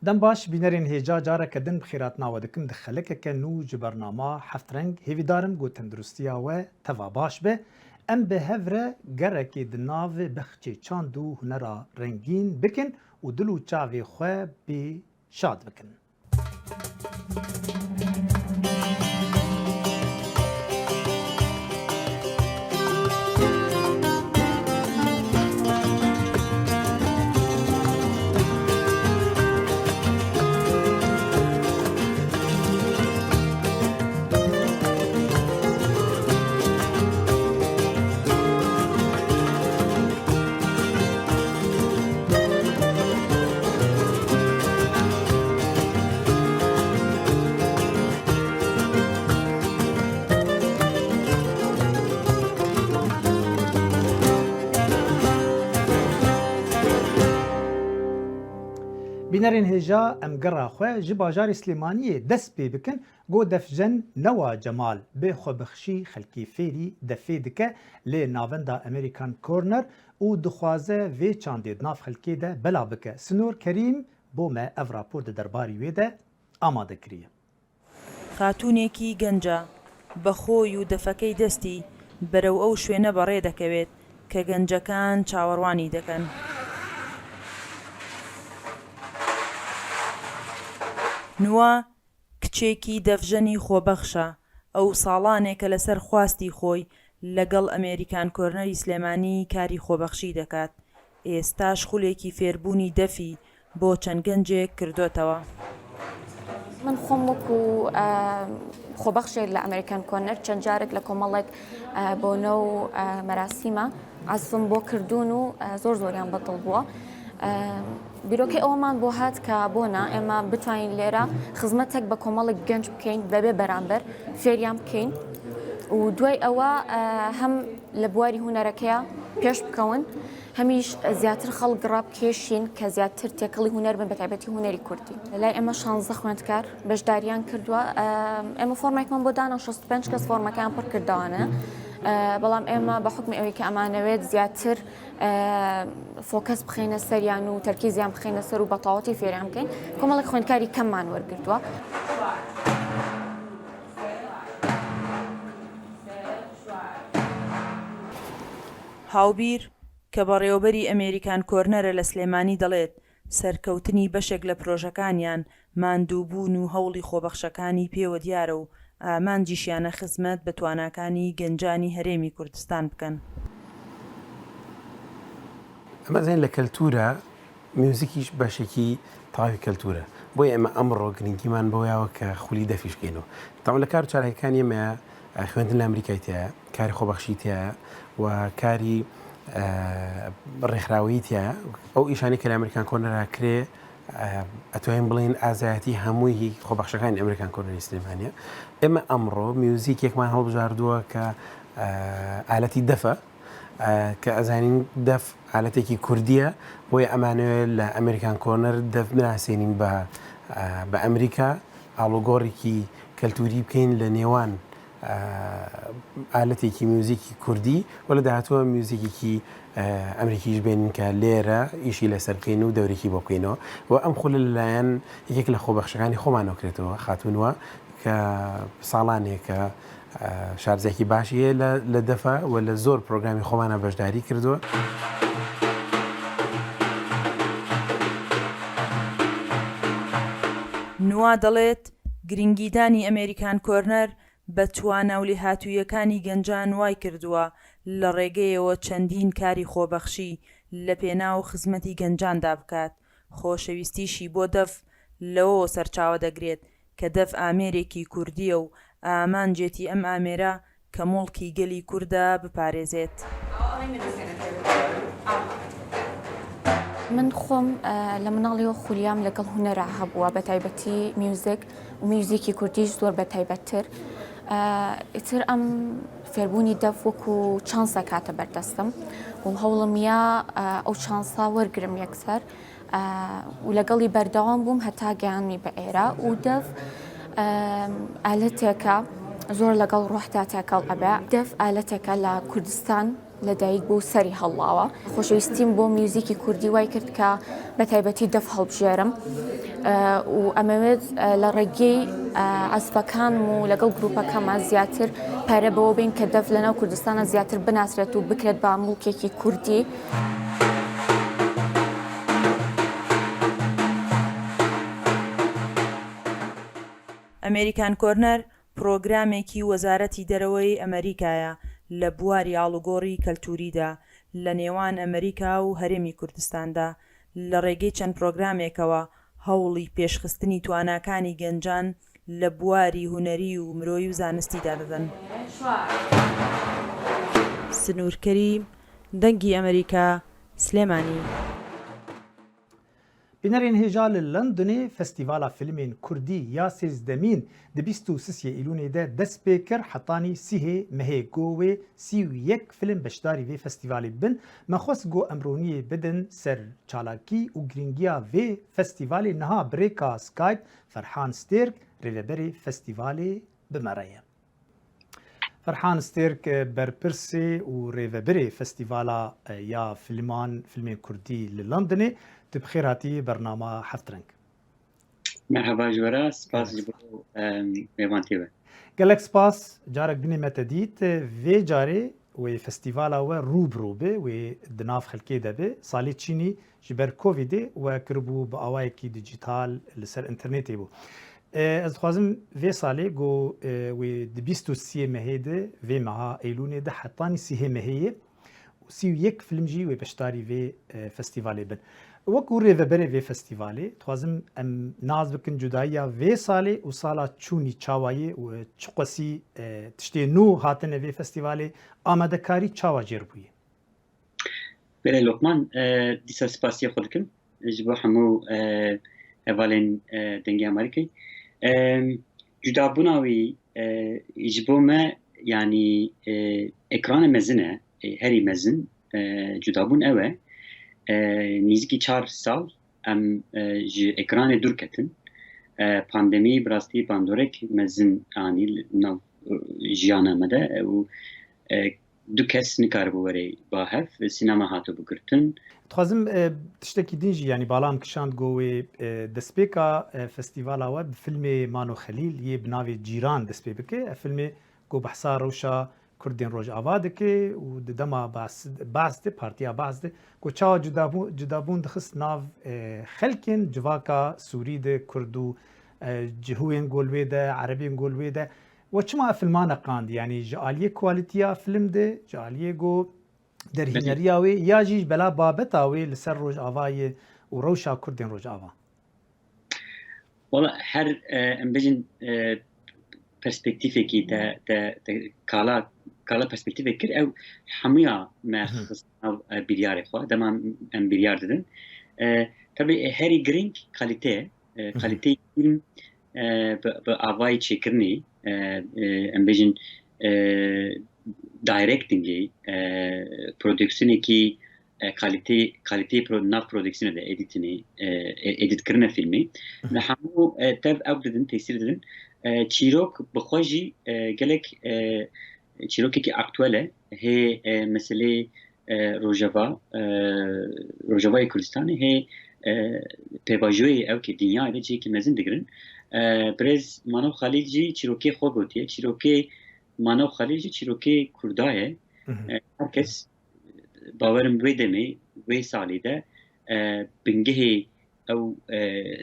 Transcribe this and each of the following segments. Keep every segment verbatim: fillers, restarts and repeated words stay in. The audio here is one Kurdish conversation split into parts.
Dem baş, bînerên hêja, careke din bi xêratina we dikim di xelekeke nû ji bernama Heft Reng. Hêvîdar im ku tenduristiya we teva baş be. Em bi hev re gerekê di nav bexçê çand û hunera rengîn bikin û dil û çavê xwe bê şad bikin. Bînerên hêja, em gera xwe ji bajarê Silêmaniyê dest pê bikin. Go defjen Newa Cemal bi xwebexşî xelkê fêrî defê dike li navenda American Corner û dixwaze vê çandê di nav xelkê de belav bike. Sinor Kerîm bo me ev rapor di derbarî wê de amade kiriye. Xatûnekî genca بە خۆی و دەفەکەی دەستی بەرەو ئەو شوێنە بەڕێ دەکەوێت کە گەنجەکان چاوەڕوانی دەکەن. نوا کچێکی دەفژەنی خۆبەخشە. ئەو ساڵانێکە لەسەر خواستی خۆی لەگەڵ ئەمێریکان کۆرنەری سلێمانی کاری خۆبەخشی دەکات. ئێستاش خولێکی فێربوونی دەفی بۆ چەند گەنجێک کردۆتەوە. من خۆم وەکو، ئە، خۆبەخشێک لە ئەمریکان کۆرنەر چەند جارێک لە کۆمەڵێک، ئە، بۆنە و، ئە، مەراسیمە عەزفم بۆ کردوون و، ئە، زۆر زۆریان بەدڵ بووە. ئە، بیرۆکەی ئەوەمان بۆ هات کە بۆنە ئێمە بتوانین لێرە خزمەتێک بە کۆمەڵێک گەنج بکەین، بەبێ بەرامبەر فێریان بکەین و دوای ئەوە، ئە، هەم لە بواری هونەرەکەیە پێش بکەون، هەمیش زیاتر خەڵک ڕابکێشین کە زیاتر تێکەڵی هونەر بن، بە تایبەتی هونەری کوردی. لای ئێمە شانزدە خوێندکار بەشداریان کردووە. ئە، ئێمە فۆرمێکمان بۆ دانا، شەست و پێنج کەس فۆرمەکەیان پڕ کردەوانە. ئە، بەڵام ئێمە بە حکمی ئەوەی کە ئەمانەوێت زیاتر، ئە، فۆکەس بخەینە سەریان و تەرکیزیان بخەینە سەر و بەتاوەتی فێریان بکەین، کۆمەڵێک خوێندکاری کەممان وەرگرتووە. هاوبیر کە بەڕێوەبەری ئەمێریکان کۆرنەرە لە سلێمانی دەڵێت سەرکەوتنی بەشێک لە پرۆژەکانیان ماندووبوون و هەوڵی خۆبەخشەکانی پێوە دیارە و ئامانجیشیانە خزمەت بە تواناکانی گەنجانی هەرێمی کوردستان بکەن. ئەمە زین لە کەلتورە، میوزیکیش بەشێکی تەواوی کەلتورە. بۆیە ئێمە ئەمڕۆ گرنگیمان بەوەیەوە کە خولی دەفیش کەینەوە. تاوان لە کار و چالاکیەکانی ئێمەیە، ئە، خوێندن لە ئەمریکای تێیە، کاری خۆبەخشی تێیە و کاری، ئە، ڕێکخراوەیی تێیە. ئەو ئیشانی کە لە ئەمریکان کۆرنەرا کرێ، ئە، ئەتوانین بڵێن ئازایەتی هەمووی خۆبەخشەکانی ئەمریکان کۆرنەری سلێمانیە. ئێمە ئەمڕۆ میوزیکێکمان هەڵبژاردووە کە، ئە، ئالەتی دەفە، ئە، کە ئەزانین دەف ئالەتێکی کوردیە، بۆیە ئەمانەوێت لە ئەمریکان کۆرنەر دەف بناسێنین بە، ئە، بە ئەمریکا، ئاڵوگۆڕێکی کەلتوری بکەین لە نێوان، ئە، ئالەتێکی میوزیکی کوردی و لە داهاتووە میوزیکێکی، ئە، ئەمریکیش بێنین کە لێرە ئیشی لەسەر بکەین و دەورێکی بۆ بکەینەوە. و ئەم خولە لەلایەن یەکێک لە خۆبەخشەکانی خۆمانەوە کرێتەوە، خاتونوە، کە ساڵانێکە، ئە، شارزێکی باشی هەیە لە، لە دەفە و لە زۆر پرۆگرامی خۆمانە بەشداری کردووە. نوا دەڵێت گرنگیدانی ئەمریکان کۆرنەر بە توانا و لێهاتوویەکانی گەنجان وای کردووە لە ڕێگەیەوە چەندین کاری خۆبەخشی لە پێناو خزمەتی گەنجاندا بکات. خۆشەویستیشی بۆ دەف لەوەوە سەرچاوە دەگرێت کە دەف ئامێرێکی کوردیە و ئامانجێتی ئەم ئامێرە کە موڵکی گەلی کوردە بپارێزێت. من خۆم، ئە، لە مناڵیەوە خولیام لەگەڵ هونەرا هەبووە، بە تایبەتی میوزیک و میوزیکی کوردیش زۆر بە تایبەتتر. ئە، ئیتر ئەم فێربوونی دەف وەکو چانسە کاتە بەردەستم و هەوڵم یا، ئە، ئەو چانسە وەرگرم یەکسەر. ئە، و لەگەڵی بەردەوام بووم هەتا گەیاندمی بە ئێرە و دەف، ئە، ئالەتێکە زۆر لەگەڵ ڕۆحدا تێکەڵ ئەبێ. دەف ئالەتێکە لە کوردستان لە دایک بوو، سەری هەڵڵاوە. خۆشەویستیم بۆ میوزیکی کوردی وای کرد کە بە تایبەتی دەف هەڵبژێرم. ئە، و ئەمەوێت، ئە، لە ڕێگەی، ئە، عەزفەکانم و لەگەڵ گروپەکەمە زیاتر پەرە بەوە بین کە دەف لەناو کوردستانە زیاتر بناسرێت و بکرێت بە مڵکێکی کوردی. ئەمریکان کۆرنەر پرۆگرامێکی وەزارەتی دەرەوەی ئەمریکایە لە بواری ئاڵوگۆڕی کەلتوریدا لە نێوان ئەمریکا و هەرێمی کوردستاندا. لە ڕێگەی چەند پرۆگرامێکەوە هەوڵی پێشخستنی تواناکانی گەنجان لە بواری هونەری و مرۆیی و زانستیدا دەدەن. سنوورکەری دەنگی ئەمریکا، سلێمانی. Bînerên hêja li Londonê Festîvala Filmên Kurdî ya sêzdemîn di bîst û sisê Îlûnê de dest pê kir, hetanî sîhê mehê go wê sî û yek film beşdarî vê festîvalê bibin. Me xwest go em roniyê bidin ser çalakî û girîngiya vê festîvalê. Niha bi rêka Skype Ferhan Stêrk, rêveberê festîvalê, bi me re ye. Ferhan Stêrk, berpirsê û rêvebirê Festîvala, e, ya Filman, Filmên Kurdî li Londonê, tu bi xêr hatî bernama Heft Reng. Merhaba ji we re, spas ji bo, em, mêvantiyê we. Gelek spas, carek din e me te dît. Vê carê wê festîvala we rû bi rû be, wê di nav xelkê de be. Salê çînî ji ber Covidê we kiribû bi awayekî dîjîtal li ser înternetê bû. E, ez dixwazim vê salê ku, e, wê di bîst û siyê mehê de, vê meha Eylûnê de hetanî sîhê mehê ye û sî û yek film jî wê beşdarî vê, e, festîvalê bin. Wekî rêveberê vê festîvalê, dixwazim em nas bikin cudayiya vê salê û sala çûnî çawa ye û çiqasî, e, tiştê nû hatine vê festîvalê, amadekarî çawa jêr bûye? Belê Lokman, e, dîsa spasiya xwe dikim ji bo hemû, e, hevalên, e, Dengê Amerîkayê. E, cudabûna wî, e, ji bo me, yanî, e, ekranê mezin e, e, herî mezin, e, cudabûn ew e. E, nîzikî çar sal em, e, ji ekranê dûr ketin. E, pandemî bi rastî bandorek mezin anî li nav, e, jiyana me de, e, û, e, du kes nikaribû were ba hev, sînema hatibû girtin. Dixwazim, e, tiştekî din jî, yanî bala min kişand go wê, e, destpêka, e, festîvala we bi filmê Mano Xelîl yê bi navê Cîran dest pê bike. Ev filmê ku behsa rewşa Kurdên Rojava dike û di dema Baas, Baas de, Partiya Baas de, ku çawa cudabû-, cudabûn dixist nav, e, xelkên civaka Sûrî de, Kurd û, e, cihûyên gol wê de, Erebên gol wê de. We çima ev filma neqand? Yanî ji aliyê kualîtiya film de, ji aliyê go derhîneriya wê, ya jî ji bela babeta wê li ser Rojavayê û rewşa Kurdên Rojava? Wala her, e, em bêjin, e, perspektîfekî te, te, te kala, kala perspektîfek kir, ew hemûya me Mhm. xist nav, e, biryarê xwe, dema em biryar didin. E, tabî, e, herî girîng kalîte ye. E, Mhm. Kalîteyê fîlm, e, bi, bi avayî çêkirinê, e, e, em bêjin, e, directingê, e, prodüksiyonekî, e, kalîtê, kalîteyê pro-, nav prodüksiyonê de edîtinê, e, e, edîtkirine fîlmê. Mhm. Li hemû, e, tev ew didin, tesîr didin. E, çîrok bi xwe jî, e, gelek, e, çîrokekî aktuel e. Hê, e, meselê, e, Rojava, e, Rojavayê Kurdistanê hê, e, pêvajoyê ew kê dinyayê de cihekî mezin digirin. E, birêz Mano Xalîl jî çîrokê xwe gotiye. Çîrokê Mano Xalîl jî çîrokê Kurda ye. Mhm. E, her kes bawerim wê demê, wê salê de, e, bingehê ew, e,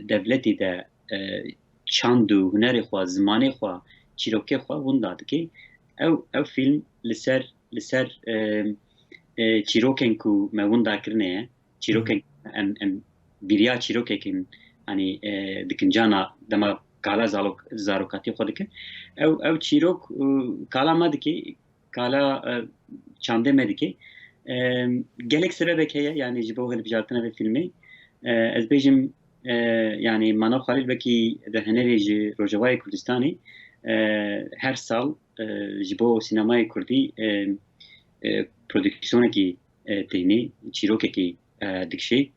devletê de, e, çand û hunerê xwe, zimanê xwe, çîrokê xwe winda dike. Ew, ew fîlm li ser, li ser, e, e, çîrokên ku me winda kirine ye, çîrokên Mhm. em, em bîriya çîrokekî, hanî, e, dikincana dema kala zalok-, zarokatî xwe dikin. Ew, ew çîrok, e, kala me dike, kala, e, çandê me dike. E, gelek sebebek heye, yanî ji bo hilbijartina vê fîlmê. E, ez bêjim, e, yanî Mano Xalîl wekî derhenerê ji Rojavayê Kurdistanê, e, her sal, e, ji bo sînemayê kurdî, e, e, prodüksiyonekî, e, tênê, çîrokekî, e, dikişê,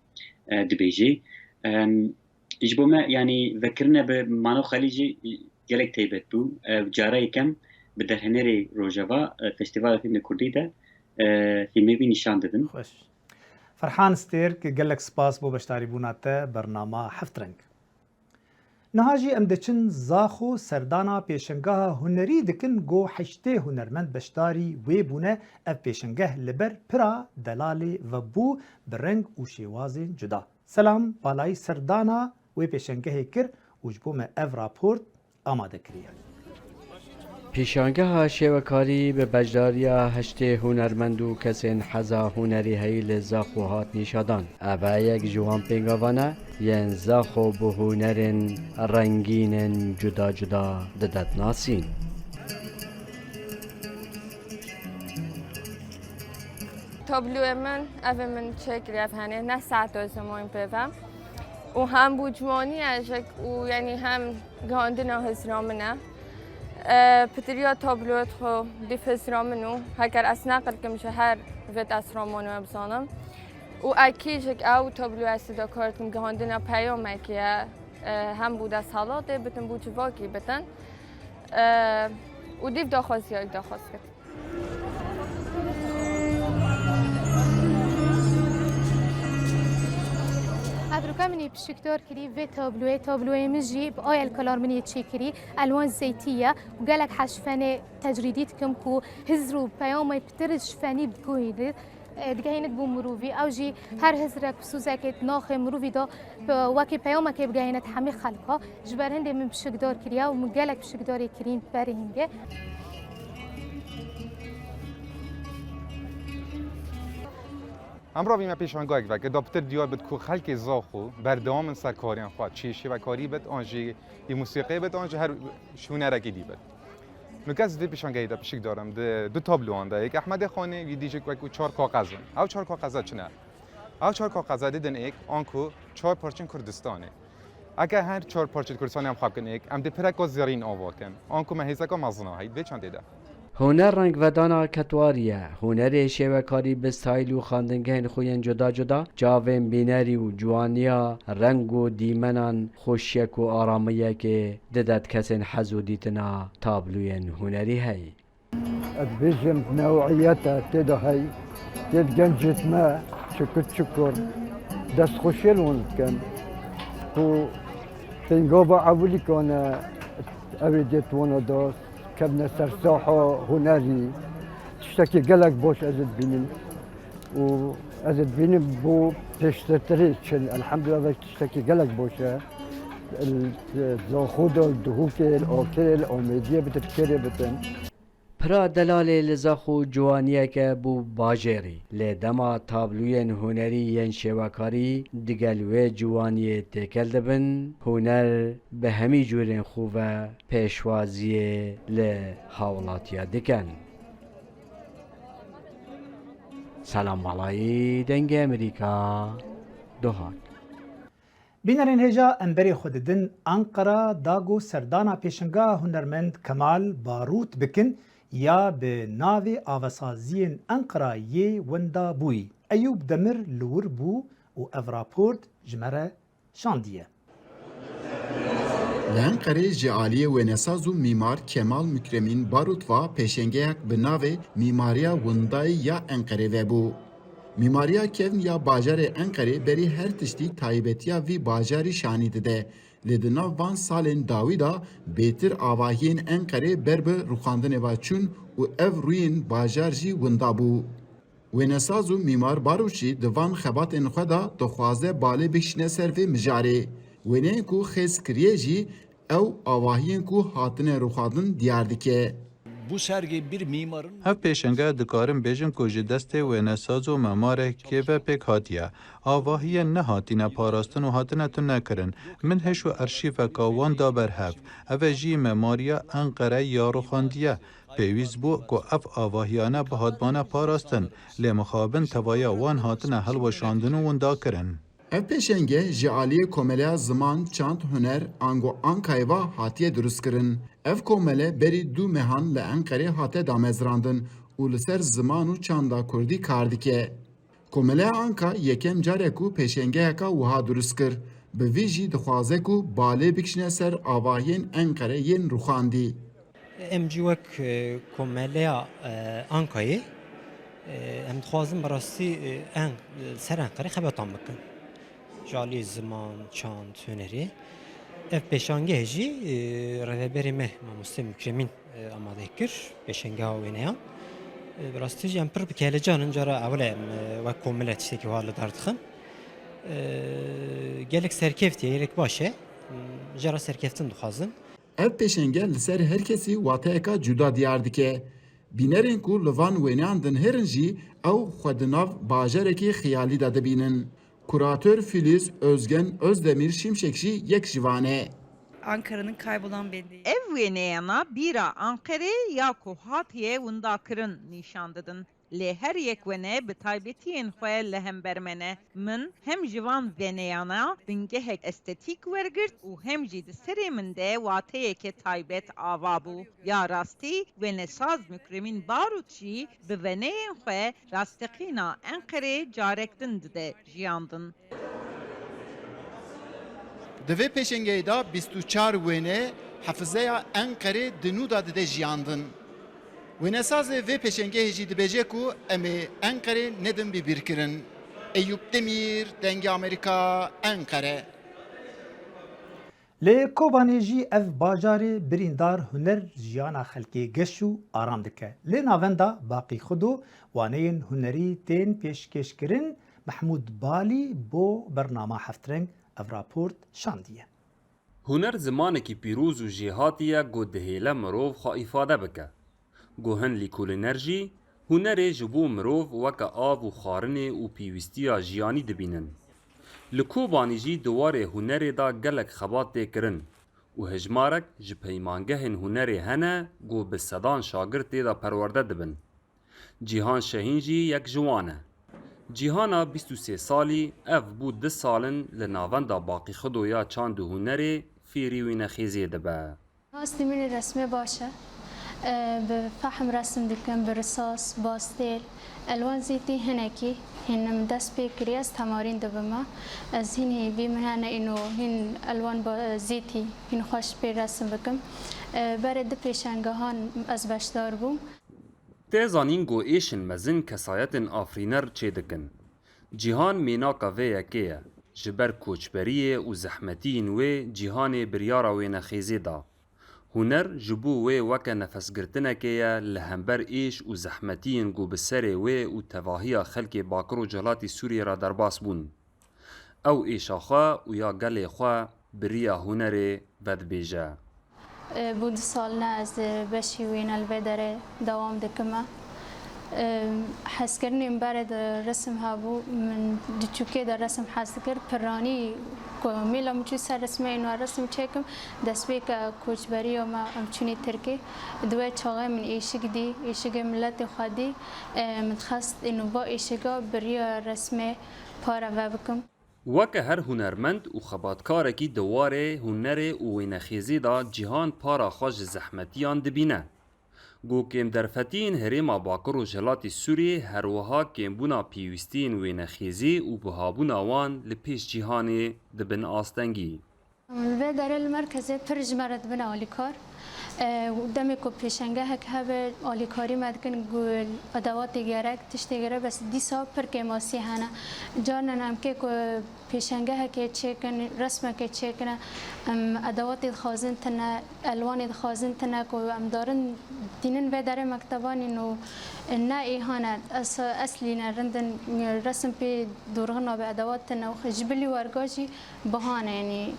e, dibêjê. Em, ji bo me, yanî vekirine bi Mano Xalîl jî gelek taybet bû. Ev cara yekem bi derhenerê Rojava, e, Festîvala Fîlmê Kurdî de, e, fîlmê wî nîşan didin. Xweş. Ferhan Stêrk, gelek spas bo beşdarîbûna te bernama Heft Reng. Niha jî em diçin Zaxo serdana pêşengeha hunerî dikin ku heştê hunermend beşdarî wê bûne. Ev pêşengeh li ber pira delalê vebû bi reng û şêwazên cuda. Selam Balayî serdana wê pêşengehê kir û ji bo me ev raport amade kiriye. Pêşangeha şêwekarî bi beşdariya heştê hunermend û kesên heza hunerî heyî li Zaxo hat nîşadan. Ev e yek ji wan pêngavan e yên Zaxo bi hunerên rengînên cuda cuda didet nasîn. Tabloyê min, ev ê min çêkirî, ev henê neh saet o ez ê moyim pê ve. Û hem bû ciwanî ye jek û, yanî hem gihandina hizra min e. E, pitiriya tabloyê xwe dîf hizra min û heger ez neqil kim ji her vê destramano em zanim. Û ekî jek ew tabloyê ez sidakar dikim gihandina peyamekê ye. E, hem bû desthilatê bitin, bû civakî bitin. E, û dîf daxwaziya daxwaz kir. Evroka min ê pişikdar kirî vê tabloyê. Tabloyê min jî bi a elkalar min ê çêkirî. Elwan zeytî ye û gelek hej fenê tecrîdî dikim ku hizr û peyamê pitir ji fenî biguhînit, e, digehînit bo mirovî. Ew jî her hizrek û sûzekê di naxê mirovî de bi wekî peyamekê bigehînit hemî xelka. Ji ber hindê min pişikdar kiriye û min gelek pişikdarê kirîn berê hîngê. Em ravî me pêşangayek veke da pitir diyar bit ku xelkê Zaxo berdewam in ser kariyan xwe, çi şêwekarî bit, an jî yê musîqê bit, an jî her hunerekî dî bit. Nuke ez di vê pêşangehê de pişik darim, di du tabloan de, yek Ehmedê Xanê, wî dî jî wekî çar kaxez in. Ew çar kaxeza çi ne? Ew çar kaxeza didin êk, anku çar parçên Kurdistanê. Eke her çar parçên Kurdistanê em xwe bikin êk, em dê pireka zêrîn ava kin. Anku me hêzeka mezin a heyî di vê çendê de. Huner rengvedana ketwarî ye. Hunerê şêwekarî bi stayîl û xwendingehên xwe yên cuda cuda, çavên bînerî û ciwaniya reng û dîmenan xweşiyek û aramiyekê didet kesên hez û dîtina tabloyên hunerî heyî. Ez dibêjim newiyet e tê de hey. Tê di gencêt me çikur çikur destxweşiyê li wan dikin ku pêngava ewilîkan e, ew ê dê di wana de kevne ser saha hunerî. Tiştekî gelek baş ez ê dibînim û ez ê dibînim bo pêştirtirê çin. Elhemdulillah, ev tiştekî gelek baş e. Li Zaxo de, li Duhokê, li Akirê, li Amêdiyê bitin, Kêrê bitin. Pira delalê li Zaxo ciwaniyeke bo bajêrî. Lê dema tabloyên hunerî yên şêwekarî digel wê ciwaniyê têkel dibin, huner bi hemî cûrên xwe ve pêşwaziyê li hawlatiya dikin. Selam Malayî, Dengê Amerîka, Duhok. Bînerên hêja em berê xwe didin Enqera da ku serdana pêşengeha hunermend Kemal Barût bikin ya bi navê Avesaziyên Enqera yê winda bûyî. Eyûb Demir li wir bû û ev raport ji me re şandiye. Li Enqerê ji aliyê wênesaz û mîmar Kemal Mukremîn Barût va pêşengeyek bi navê Mîmariya Windayî ya Enqerê vebû. Mîmariya kevn ya bajarê Enqerê berî her tiştî taybetiya vî bajarî şanî dide. Lê di nav van salên dawî de bêtir avahiyên Enqerê ber bi rûxandinê ve çûn û ev rûyên bajar jî winda bû. Wênesaz û mîmar Barût jî di van xebatên xwe de dixwaze balê bikişîne ser vê mijarê. Wêneyên ku xêz kiriye jî ew avahiyên ku hatine rûxandin diyar dike. Bu sergi bir mimarın... Ev pêşenge dikarim bêjim ku ji destê wênesaz û memarekê ve pêk hatiye. Avahiyên nehatine parastin û hatine tunekirin. Min hêş û arşîveka wan da ber hev. Ev e jî memariya Enqere ya rûxandiye. Pêwîst bû ku ev avahiyane bihatbane parastin, lê mixabin tevaya wan hatine hilweşandin û windakirin. Ev pêşenge ji aliyê Komeleya Ziman, Çand, Huner, ango Ankayê ve hatiye dirustkirin. Ev komele berî du mehan li Enqerê hate damezrandin û li ser ziman û çanda kurdî kar dike. Komeleya Anka yekem car e ku pêşengeheka wiha dirust kir. Bi vî jî dixwaze ku balê bikişîne ser avahiyên Enqere yên rûxandî. Em jî wek, e, Komeleya, e, Ankayê, Em dixwazin bi rastî, e, en, li ser Enqerê xebetan bikin. Ji alî ziman, çand, hunerê. Ev pêşangeh jî, e, rêveberê me, Mamoste Mukremîn, e, amade kir, pêşangeha wêneyan. E, bi rastî jî em pir bi kelecan in, cara ewil e em, e, wek komile tiştekî wiha li dar dixin. E, gelek serkevtî ye, gelek baş e. Jê re serkeftin dixwazin. Ev pêşenge li ser her kesî wateyeka cuda diyar dike. Bînerên ku li van wêneyan dinihêrin jî ew xwe di nav bajarekî xiyalî de dibînin. Kurator Filiz Özgen Özdemir Şimşek jî yek ji van e. Ankara'nın kaybolan benliği. Ev wêneyana bîra Anqerê ya ku hatiye windakirin nîşan didin. Lê her yek wene bi taybetiyên xwe li hember me ne. Min hem ji van wêneyana bingehek estetîk wergirt û hem jî di serê min de wateyeke taybet ava bû. Ya rastî, wenesaz Mukremîn Barut jî bi weneyên xwe rasteqîna Enqerê carek din dide jiyandin. Di vê pêşengeyê de bîst û çar wêne hefizeya Enqerê di nû de dide jiyandin. Wênesazê vê pêşengehê jî dibêje ku em ê Enqerê nedin bibîrkirin. Eyûp Demîr, Dengê Amerîka, Enqere. Lê Kobanê jî ev bajarê birîndar huner jiyana xelkê geş û aram dike. Lê navenda Baqî Xudo waneyên hunerî tên pêşkêşkirin, Mehmûd Balî bo bernama Heftreng ev raport şandiye. Huner zimanekî pîroz û jêhatî ye ku dihêle mirov xwe îfade bike. Ku hin lîkolîner jî hunerê ji bo mirov weke av û xwarinê û pêwîstiya jiyanî dibînin. Li Kobanî jî di warê hunerê de gelek xebat tê kirin û hejmarek ji peymangehên hunerê hene ku bi sedan şagird tê de perwerde dibin. Cîhan Şehîn jî yek ji wan e. Cîhana bîst û sê salî, ev bû du sal in li navenda Baqî Xudo ya çand û hunerê fêrî wênexêzê dibe. Rastî min ê resmê baş e. E, bi fehm resim dikim, bi risas, bastêl, elwan zîtî hinekî. Hîn min dest pê kiriye, ez temarîn dibime. Ez hîn hêvî min hene îno, hîn elwan ba-, zîtî, hîn xweş pê resim bikim. E, berê du pêşengehan ez beşdar bûm. Tê zanîn ku êşên mezin kesayetên afirîner çêdikin. Cîhan mînaka vê yekê ye. Ji ber koçberiyê û zehmetiyên wê cîhanê biryara wênexêzê da. Huner ji bo wê weke nefesgirtinekê ye li hember êş û zehmetiyên ku bi serê wê û tevahiya xelkê Bakur û Rojhilatî Sûriyê re derbas bûn. Ew êşa xwe û ya gelê xwe bi riya hunerê vedibêje. E, bû du sal ne ez, e, beşî wêne li vê derê dewam dikime. E, hezkirinê min berê de resim hebû, min di çûkê de resim hez dikir. Piranî ku mêla min çû ser resimê, êno resim çêkim, destpêka koçberiya me em çûnî Tirkî. Di wê çaxê min êşik dî, êşikê miletê xwe dî. E, min dixwest êno va êşika bi riya resmê pare vebikim. Weke her hunermend û xebatkarekî di warê hunerê û wênexêzê de Cîhan para xwe ji zehmetiyan dibîne. Ku kêmderfetiyên herêma Bakur Rojhilatî Sûriyê her wiha kêmbûna pêwîstiyên wênexêzê û buhabûna wan li pêş cîhanê dibin astengî. Li vê derê li merkezê pir ji me re dibin alîkar. E, demê ku pêşengehek hebe, alîkarî me dikin, gul, edewatê gerek, tiştê gerek, bes dîsa pir kêmasî hene. Carnan em kê ku pêşengehekê çêkin, resmekê çêkine, em edewatê dixwazin tine, elwanê dixwazin tine ku em darin tînin vê derê mektebanîn û ne êhan e, es-, eslî ne, rindin, resim pê dorxin nabe, edewat tine û ji bilî werga jî biha ne, yanî.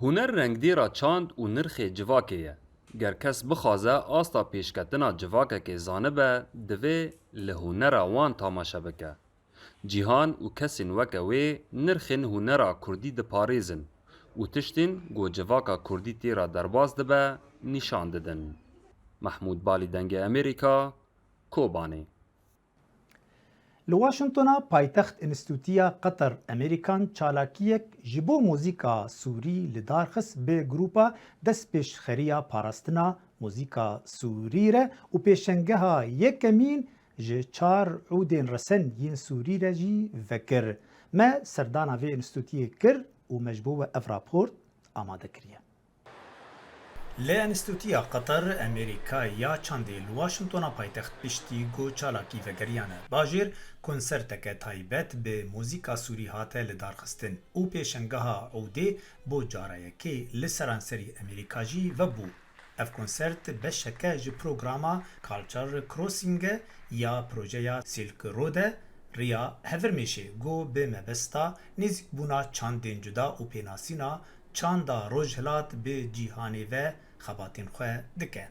Huner rengdêra çand û nirxê civakê ye. Ger kes bixwaze asta pêşketina civakekê zanibe, divê li hunera wan tamaşe bike. Cîhan û kesên weke wê nirxên hunera kurdî diparêzin û tiştên ku civaka kurdî tê re derbas dibe, nîşan didin. Mehmûd Balî, Dengê Amerîka, Kobanê. Li Washingtona paytext Înstîtûtiya Qatar Amerikan çalakiyek ji bo muzîka Sûrî li dar xist bi grûpa Destpêşxeriya Parastina Muzîka Sûrî re û pêşengeha yekemîn ji çar ûdên resen yên Sûrî re jî vekir. Me serdana vê înstîtûtiyê kir û me ji bo we ev raport amade kiriye. Li Enstîtuya Qatar Amerîka ya Çandê li Washingtona paytext piştî ku çalakî vegeriyane bajêr, konserteke taybet bi muzîka sûrî hate lidarxistin û pêşengeha ûdê bo cara yekê li seranserî Amerîka jî vebû. Ev konsert beşeke ji programa Culture Crossing e ya projeya Silk Road e, Riya Hevirmêşê, ku bi mebesta nêzîkbûna çandên cuda û pênasîna çanda Rojhilat bi cîhanê ve xebatên xwe dike.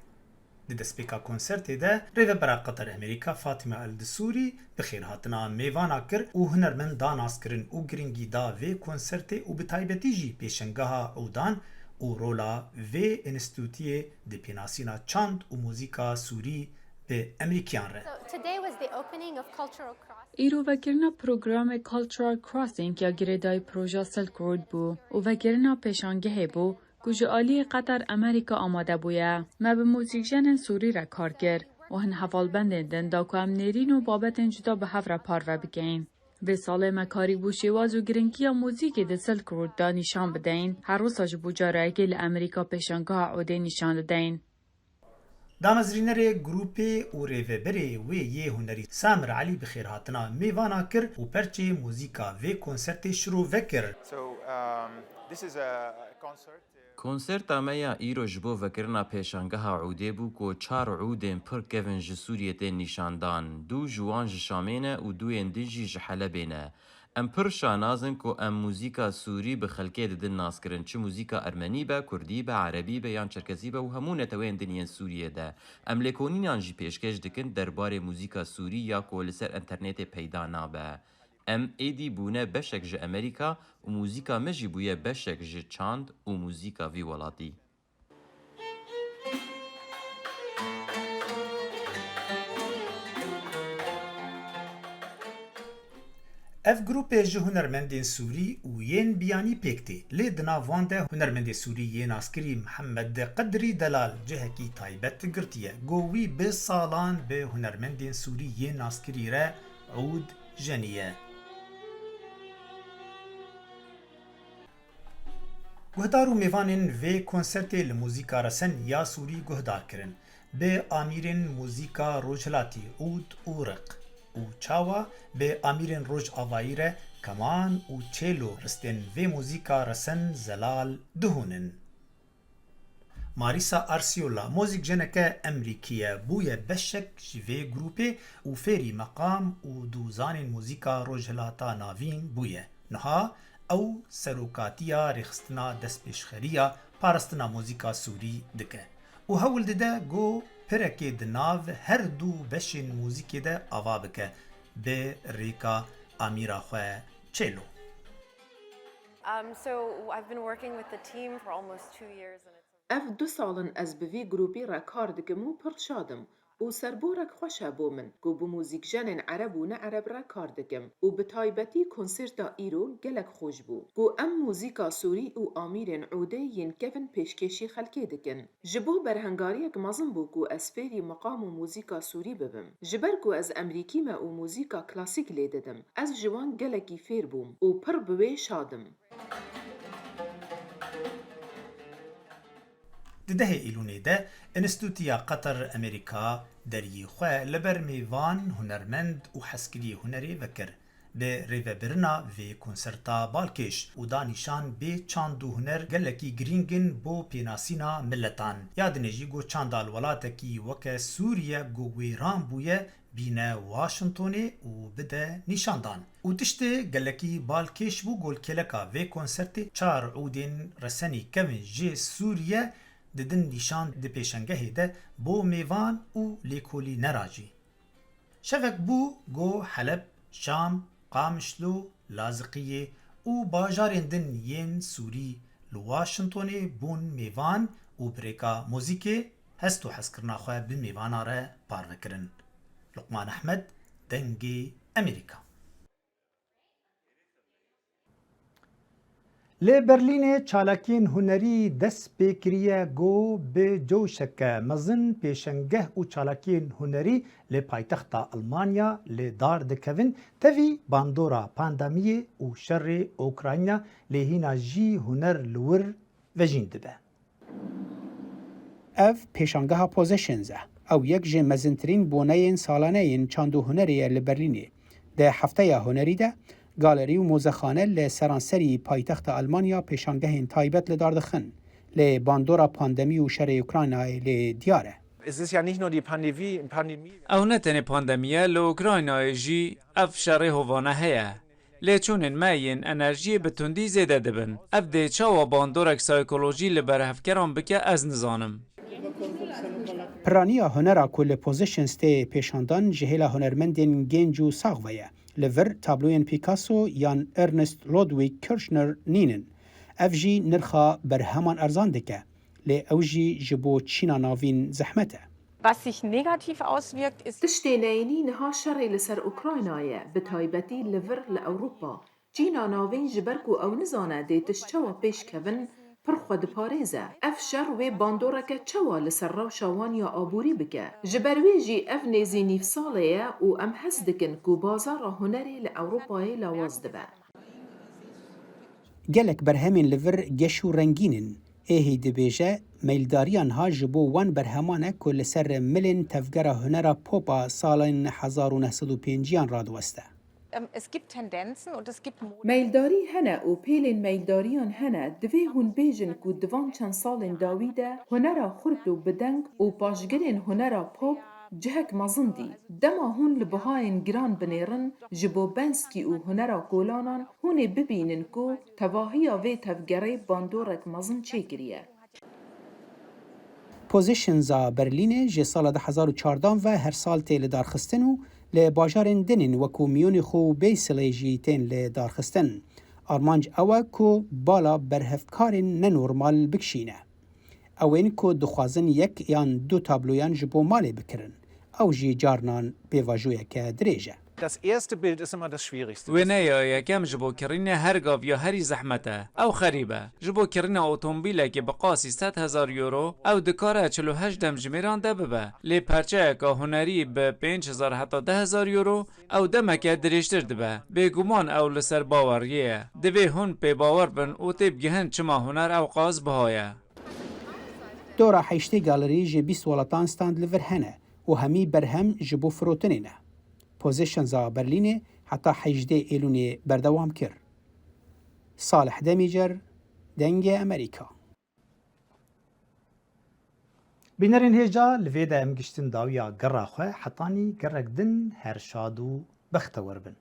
Di destpêka konsertê de rêvebera Qatar Amerîka Fatîma El Disûrî bi xêrhatina mêvana kir û hunermenda naskirin û girîngî da vê konsertê û bi taybetî jî pêşengeha ûdan û rola vê enstîtutiyê di pênasîna çand û muzîka sûrî bi Emerîkiyan re. So today was the opening of Cultural Crossing. Îro vekirina programê Cultural Crossing ya girêdayî proja Silk Road bû û vekirina pêşangehê bû ku ji aliyê Qatar Amerîka amade bûye. Me bi muzîkjenên sûrî re kar kir û hin hevalbendên din da ku em nêrîn û babetên cuda bi hev re parve bikeyin. Vê salê me karîbû şêwaz û girîngiya muzîkê di Silk Road de nîşan bideyin. Her wisa ji bo cara yekê li Amerîka pêşangeha ûdê nîşan dideyin. Damezrînerê grûpê û rêveberê wê yê hunerî Samir Elî bi xêrhatina mêvana kir û perçê muzîka vê konsertê şirove kir. So, um, this is a concert, uh, Konserta me ya îro ji bo vekirina pêşangeha ûdê bû ku çar ûdên pir kevin ji Sûriyê tên nîşandan. Du ji wan ji Şamê ne û duyên din jî ji Helebê ne. Em pir şanaz in ku em muzîka sûrî bi xelkê didin naskirin, çi muzîka ermenî be, kurdî be, erebî be yan çerkezî be û hemû neteweyên din yên Sûriyê de. Em lêkolînan jî pêşkêş dikin derbarê muzîka sûrî ya ku li ser enternetê peyda nabe. Em êdî bûne beşek ji Amerîka û muzîka me jî bûye beşek ji çand û muzîka vî welatî. Ev grûpê ji hunermendên sûrî û yên biyanî pêk tê. Lê di nav wan de hunermendê sûrî yê naskirî Mihemed Qedrî Delal cihekî taybet girtiye. Go wî bi salan bi hunermendên sûrî yên naskirî re ûd jeniye. Guhdar û mêvanên vê konsertê li muzîka resen ya sûrî guhdar kirin. Bi amîrên muzîka rojhilatî ûd û riq û çawa bi amîrên rojavayî re keman û çêlo ristên vê muzîka resen zelal dihûnin. Marisa Arsiola, mozîkjeneke Emerîkî ye, bûye beşek ji vê grûpê û fêrî meqam û dûzanên muzîka Rojhilata Navîn bûye. Niha ew serokatiya rêxistina destpêşxeriya parastina muzîka Sûrî dike û hewl dide ku pirekê di nav her du beşên muzîkê de ava bike bi rêka amîra xwe çêlo. Um, so I've been working with the team for almost two years and it's a Ev du sal in ez bi vî grûpî re kar dikim û pir şad im û serborek xweş e bo min ku bi muzîkjenên ereb û ne ereb re kar dikim û bi taybetî konserta îro gelek xweş bû ku em muzîka sûrî û amîrên ûdê yên kevin pêşkêşî xelkê dikin. Ji bo berhengariyek mezin bû ku ez fêrî meqam û muzîka sûrî bibim. Ji ber ku ez Emerîkî me û muzîka klasîk lê didim, ez ji wan gelekî fêr bûm û pir bi wê şad im. Di dehê Îlûnê de Enstîtuya Qatar Amerîka deriyê xwe li ber mêvan, hunermend û hezkiriyê hunerê vekir. Bi rêvebirina vê konserta balkêş û da nîşan bê çand û huner gelekî girîng in bo pênasîna miletan. Ya dinê jî got çanda li welatekî weke Sûriye ku wêran bûye, bîne Washingtonê û bide nîşandan. Û tiştê gelekî balkêş bû ku li kêleka vê konsertê çar ûdên resenî kevin ji Sûriye didin nîşan di pêşengehê de bo mêvan û lêkolînera jî. Şevek bû ku Heleb, Şam, Qamişlo, Laziqiyê û bajarên din yên Sûrî li Washingtonê bûn mêvan û bi rêka muzîkê hest û hezkirina xwe bi mêvana re parve kirin. Luqman Ehmed, Dengê Emerîka. Li Berlînê çalakiyên hunerî dest pê kiriye ku bi coşeke mezin pêşengeh û çalakiyên hunerî li paytexta Almanya li dar dikevin, tevî bandora pandemiyê û şerê Ukrayna lê hîna jî huner li wir vejîn dibe. Ev pêşangeha Positions e. Ew yek ji mezintirîn boneyên salane yên çand û hunerê ye li Berlînê. Di hefteya hunerî de galerî û mozexane li seranserî paytexta Almanya pêşangehên taybet li dar dixin. Lê bandora pandemî û şerê Ukraynayê lê diyar e. Es ist ja nicht nur die Pandemie, Pandemie. Ew ne tenê pandemî ye, li Ukraynayê jî ev şerê hovane heye. Lêçûnên me yên enerjiyê bi tundî zêde dibin. Ev dê çawa bandorek saykolojî li berhevkeran bike, ez nizanim. Piraniya hunera ku li Positions tê pêşandan ji hêla hunermendên gênc û sax ve ye. Li vir tabloyên Picasso yan Ernest Ludwig Kirchner nînin. Ev jî nirxa berheman erzan dike. Lê ew jî ji bo Çîna Navîn zehmet e. Was sich negativ auswirkt, ist Tiştê neyînî niha şerê li ser Ukrayna ye, bi taybetî li vir li Ewropa. Çîna Navîn ji ber ku ew nizane dê tişt çawa pêş kevin, pir xwe diparêze. Ev şer wê bandoreke çawa li ser rewşa wan ya aborî bike? Ji ber wê jî ev nêzî nîv salê ye û em hez dikin ku bazara hunerê li Ewropayê lawaz dibe. Gelek berhemên li vir geş û rengîn in. Êhî dibêje, meyldariya niha ji bo wan berheman e ku li ser milên tevgera hunera pop a salên hezar û neh sed û pêncî an radiweste. Ähm, es gibt Tendenzen und es gibt Mode. Meyildarî hene û pêlên meyildariyan hene. Divê hûn bêjin ku di van çend salên dawî de hunera xurt û bi deng û paşgirên hunera pop cihek mezin dî. Dema hûn li bihayên giran binêrin, ji bo Banksy û hunera kolanan, hûn ê bibînin ku tevahiya vê tevgerê bandorek mezin çêkiriye. Positions a Berlînê ji sala du hezar û çardan ve her sal tê lidarxistin û li bajarên din ên wekû Mûnîx û Beyselê jî tên lidarxistin. Armanc ew e ku bala berhevkarên nenormal bikişîne. Ew ên ku dixwazin yek yan du tabloyan ji bo malê bikirin, ew jî carnan pêvajoyeke dirêj e. Das erste Bild ist immer das Schwierigste. Wêneya yekem ji bo kirînê her gav ya herî zehmet e. Ew xerîb e. Ji bo kirîna otomobîlekê bi qasî sed hezar euro, ew dikare çil û heşt demjimêran de bibe. Lê perçeyeka hunerî bi pênc hezar heta deh hezar euro, ew demeke dirêjtir dibe. Bêguman ew li ser baweriyê ye. Divê hûn pê bawer bin û têbigihin çima huner ew qas biha ye. Dora heştê galerî ji bîst welatan stand li vir hene û hemî berhem ji bo firotinê ne. Positions a Berlînê heta hejdê Êlûnê berdewam kir. Salih Demîcer, Dengê Amerîka. Bînerên hêja, li vê de em giştin dawiya gerra xwe, hetanî gerek din her şad û bextewar bin.